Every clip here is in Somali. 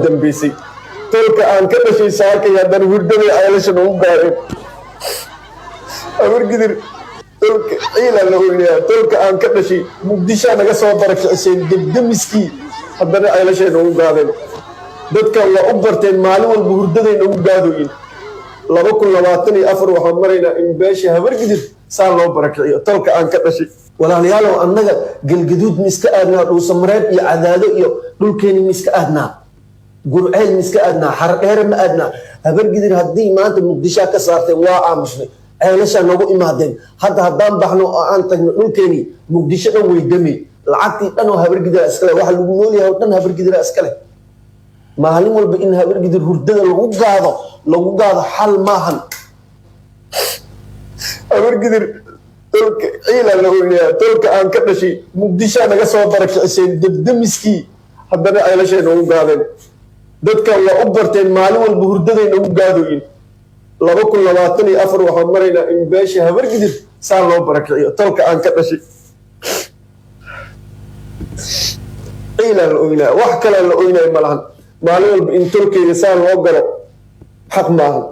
Dambeysay tolka aan ka dhashay saakay, haddana hurdada ceelasha nagu gaareen. Habargidir tolka ciilaa la ogayaa. Tolka aan ka dhashay Muqdishaa naga soo barakiciseen, debdemiskii haddana ceelashay nagu gaadeen. Dadkan waa u barteen, maalin walba hurdaday nagu gaadooyin. 2024 waxaan maraynaa in beesha Habargidir saa loo barakiciyo, tolka aan ka dhashay. Walaalayaalow, annaga Galgaduud ma iska aadnaa? Dhuusamareeb iyo Cadaado iyo dhulkeeni ma iska aadnaa? Gurceel ma iska aadnaa? Xaradheere ma aadnaa? Habargidir haddii maanta Muqdishaa ka saarteen, waa aamusnay, ceelashaa nagu imaadeen. Hadda haddaan baxno oo aan tagno dhulkeeni, Muqdisho dhan way dami. Lacagtii dhan oo Habargidira iskale, waxa lagu noolyahay oo dhan Habargidira iskale. Maalin walba in Habargidir hurdada lagu gaado, lagu gaado, xal maahan. Habargidir tolka ciilaa la ogayaa. Tolka aan ka dhashay Muqdishaa naga soo barakiciseen, debdemiskii haddana ceelashay nagu gaadeen. Dadkan waa u barteen, maalin walba hurdaday nagu gaadooyin. 2024 waxaan maraynaa in beesha Habargidir saa loo barakiciyo, tolka aan ka dhashay. Ciilaa la oynaya, wax kalaa la oynaya ma lahan. Maalin walba in tolkeyga saa loo galo xaq maahan.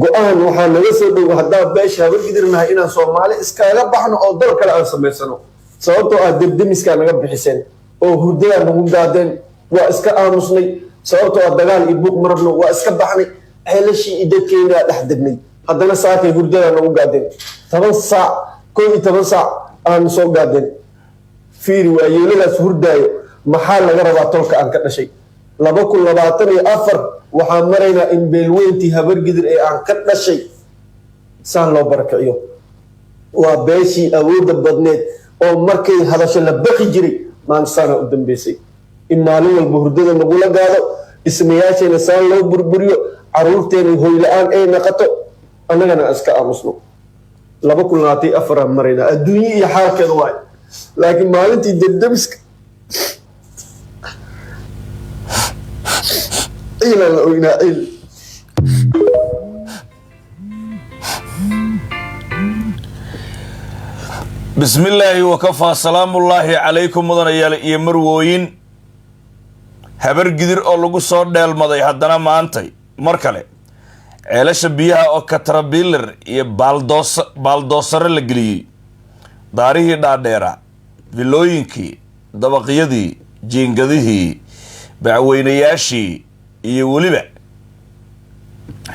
Go-aan waxaa naga soo dhow, haddaa beesha Habargidir nahay, inaan Soomaali iskaga baxno oo dal kale aan samaysano, sababtoo ah debdemiskaa naga bixiseen oo hurdadaa nagu gaadeen. Waa iska aamusnay, sababtoo ah dagaal iyo buuq ma rabno. Waa iska baxnay, ceelashii iyo dadkeynaa dhex degnay. Haddana saakay hurdadaa nagu gaadeen, 10 saac, 11 saac aanu soo gaadeen. Fiiri, waa yeeladaas hurdaayo. Maxaa laga rabaa tolka aan ka dhashay? 2024 waxaan maraynaa in beelweyntii Habargidir ee aan ka dhashay saan loo barakiciyo. Waa beeshii awoodda badneed oo markay hadasho la baqi jiray. Maanta saana u dambeysay in maalin walba hurdada nagula gaado, dhismayaasheena saan loo burburiyo, caruurteena hoyla-aan ay naqato, annagana aan iska aamusno. 2024aan maraynaa, adduunye iyo xaalkeeda waay. Laakiin maalintii debdemiska ciilaa la oynaa, ciil. Bismillaahi wakafaa, salaamullaahi calaykum mudanayaal iyo marwooyin. Habargidir oo lagu soo dheelmaday haddana maantay mar kale ceelasha biyaha oo katrabiilar iyo baaldoosare la geliyey, daarihii dhaadheera, villooyinkii, dabaqyadii, jiingadihii, bacweynayaashii iyo weliba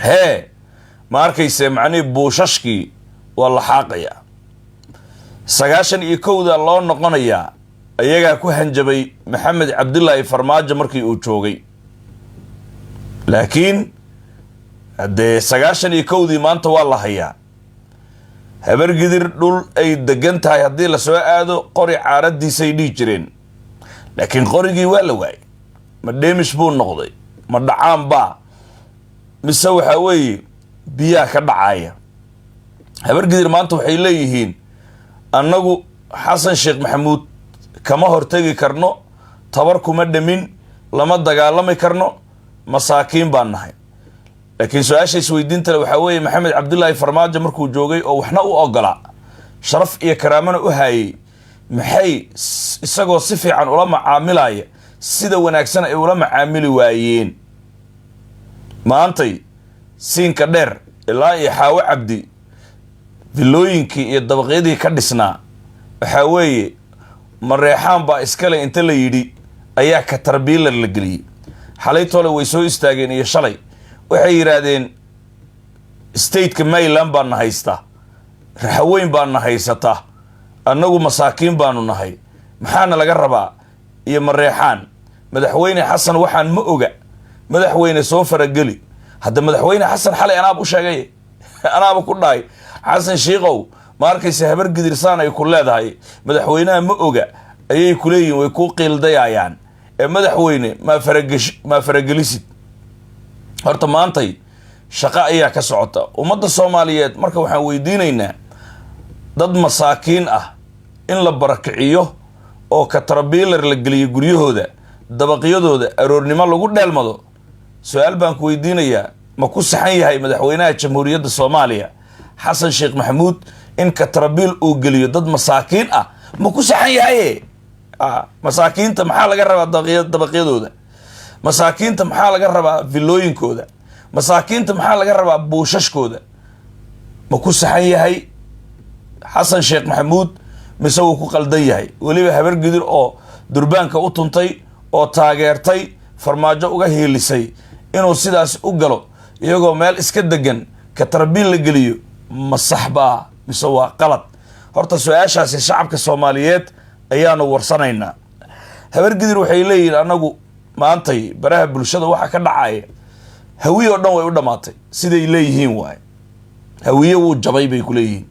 hee, ma arkayse, macnihii buushashkii waa la xaaqayaa. 91-da loo noqonayaa ayagaa ku hanjabay Maxamed Cabdilaahi Farmaajo markii uu joogay. Laakiin haddee 91-dii maanta waa la hayaa. Habargidir dhul ay degan tahay haddii lasoo aado, qori caaradiisay dhihi jireen, laakiin qorigii waa la waayay. Ma dheemish buu noqday? Ma dhacaan baa? Mise waxaa weeye biyaha ka dhacaya? Habargidir maanta waxay leeyihiin, annagu Xasan Sheekh Maxamuud kama hortegi karno, tabar kuma dhamin, lama dagaalami karno, masaakiin baan nahay. Laakiin su-aasha isweydiintale waxaa weeye, Maxamed Cabdilaahi Farmaajo markuu joogay oo waxna u ogolaa, sharaf iyo karaamana u haayay, maxay isagoo si fiican ula macaamilaya, sida wanaagsan ay ula macaamili waayeen? Maantay siinka dheer ilaa iyo Xaawo Cabdi, villooyinkii iyo dabaqyadii ka dhisnaa, waxaa weeye Mareexaan baa iskale inta la yidhi ayaa katarbiilar la geliyey. Xalay tole way soo istaageen iyo shalay, waxay yidhaahdeen stateka Maryland baa na haysta, Raxaweyn baa na haysata, annagu masaakiin baanu nahay, maxaana laga rabaa iyo Mareexaan? Madaxweyne Xasan waxaan ma oga, madaxweyne soo farageli. Hadda madaxweyne Xasan xalay anaaba u sheegay, anaaba ku dhahay, "Xasan Shiikow, ma arkaysa Habargidirsaan ay ku leedahay madaxweynaha ma oga ayay ku leeyihin, way kuu qiildayayaan ee madaxweyne maa faragesh, maa faragelisid?" Horta maantay shaqo ayaa ka socota ummadda Soomaaliyeed. Marka waxaan weydiinaynaa, dad masaakiin ah in la barakiciyo oo katrabiilar la geliyo guryahooda, dabaqyadooda, aroornimo lagu dheelmado, su-aal baan ku weydiinayaa: ma ku saxan yahay madaxweynaha Jamhuuriyadda Soomaaliya Xasan Sheekh Maxamuud in katrabiil uu geliyo dad masaakiin ah? Ma ku saxan yahaye? Masaakiinta maxaa laga rabaa dabaqyadooda? Masaakiinta maxaa laga rabaa villooyinkooda? Masaakiinta maxaa laga rabaa buushashkooda? Ma ku saxan yahay Xasan Sheekh Maxamuud mise wuu ku qaldan yahay? Weliba Habargidir oo durbaanka u tuntay oo taageertay, Farmaajo uga hiilisay, inuu sidaas u galo iyagoo meel iska degan katarbiil la geliyo, ma sax baa mise waa qalad? Horta su-aashaasi shacabka Soomaaliyeed ayaanu warsanaynaa. Habargidir waxay leeyihiin, annagu maantay baraha bulshada waxa ka dhacaya, Hawiye oo dhan way u dhammaatay siday leeyihiin waaye. Hawiye wuu jabay bay ku leeyihiin.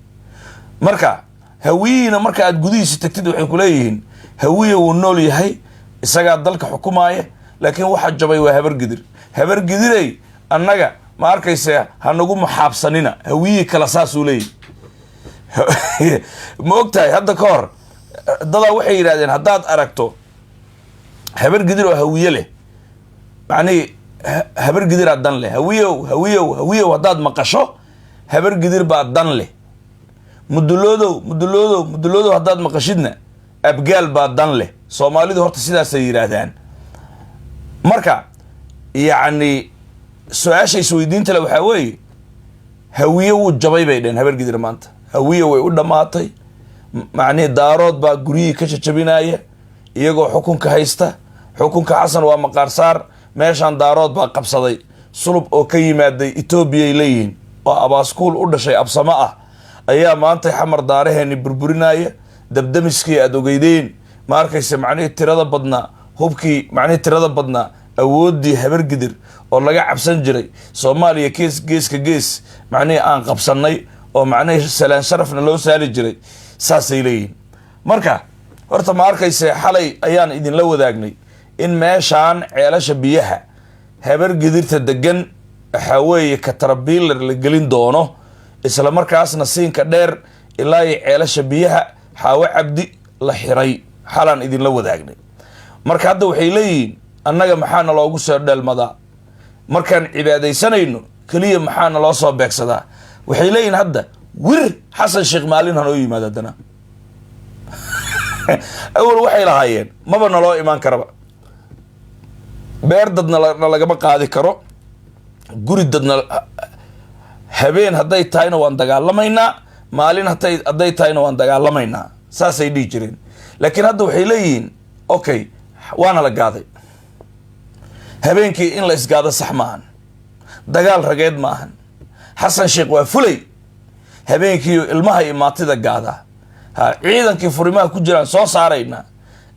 Marka Hawiyiina marka aad gudihiisa tagtid, waxay ku leeyihiin Hawiye wuu nool yahay, isagaa dalka xukumaaya, laakiin waxa jabay waa Habargidir. Habargidirey, annaga ma arkaysa, hanagu maxaabsanina. Hawiyi kale saasuu leeyahy. Ma og tahay, hadda ka hor dadaa waxay yidhahdeen, haddaad aragto Habargidir oo Hawiye leh, macnihii Habargidiraa dan leh. Hawiyow, hawiyow, hawiyow haddaad maqasho, Habargidir baa dan leh. Muduloodow, muduloodow, muduloodow haddaad maqashidna, Abgaal baa dan leh. Soomaalidu horta sidaasay yidhaahdaan. Marka yacni su-aasha isweydiinta le waxaa weeye, Hawiye wuu jabay bay dheheen Habargidir. Maanta Hawiye way u dhammaatay, macnihii Daarood baa guryihii ka jajabinaya iyagoo xukunka haysta. Xukunka Xasan waa maqaarsaar, meeshaan Daarood baa qabsaday. Sulub oo ka yimaaday Etoobiyay leeyihiin, oo Abaaskuul u dhashay, Absamo ah, ayaa maanta Xamar daaraheeni burburinaya. Dabdamiskii aada ogeydeen, ma arkaysa, macnihii tirada badnaa, hubkii macnihii tirada badnaa, awooddii Habargidir oo laga cabsan jiray Soomaaliya gees geeska gees, macnihii aan qabsannay oo macnihii salaan sharafna loo saali jiray, saasay leeyihiin. Marka horta ma arkayse, xalay ayaan idinla wadaagnay in meeshaan ceelasha biyaha Habargidirta degan waxaa weeye katrabiilar la gelin doono, isla markaasna siinka dheer ilaa iyo ceelasha biyaha Xaawo Cabdi la xiray. Xalaan idinla wadaagnay. Marka hadda waxay leeyihiin, annaga maxaana loogu soo dheelmadaa markaan cibaadaysanayno keliya? Maxaana loo soo beegsadaa? Waxay leeyihiin hadda wir Xasan Sheekh maalin hanoo yimaado. Haddana awal waxay lahaayeen maba naloo imaan karaba, beer dadna na lagama qaadi karo, guri dadna habeen hadday tahayna waan dagaalamaynaa, maalin hadday tahayna waan dagaalamaynaa, saasay dhihi jireen. Laakiin hadda waxay leeyihiin, okay, waana la gaaday. Habeenkii in la isgaado sax maahan, dagaal rageed ma ahan. Xasan Sheekh waa fulay, habeenkii ilmaha iyo maatida gaadaa. Ha ciidankii furimaha ku jiraan soo saaraynaa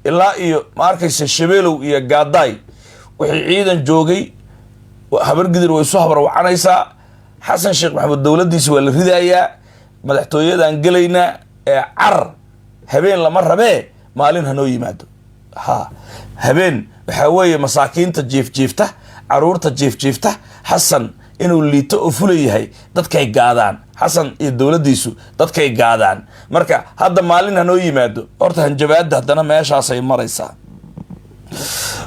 ilaa iyo ma arkaysa Shabeelow iyo Gaadaay wixii ciidan joogay. Habargidir way isu habarwacanaysaa. Xasan Sheekh Maxamuud dowladdiisa waa la ridayaa, madaxtooyadaan gelaynaa ee car habeen lama rabee, maalin hanoo yimaado. Ha habeen waxaa weeye masaakiinta jiifjiifta, caruurta jiifjiifta. Xasan inuu liito oo fula yahay, dadkay gaadaan. Xasan iyo dowladdiisu dadkay gaadaan. Marka hadda maalin hanoo yimaado. Horta hanjabaadda haddana meeshaasay maraysaa.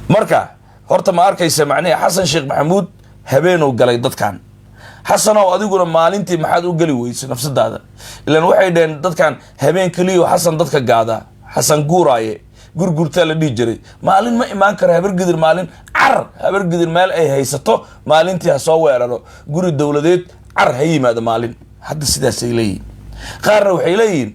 Marka horta ma arkaysa, macnihi Xasan Sheekh Maxamuud habeenuu galay dadkan. Xasanow, adiguna maalintii maxaad u geli weysay nafsadaada? Ilan waxay dhaheen dadkan habeen keliya Xasan dadka gaadaa. Xasan guuraaye gurgurtaa la dhihi jiray, maalin ma imaan karo Habargidir. Maalin car Habargidir meel ay haysato maalintii ha soo weeraro, guri dowladeed car ha yimaado maalin. Hadda sidaasay leeyihin. Qaarna waxay leeyihiin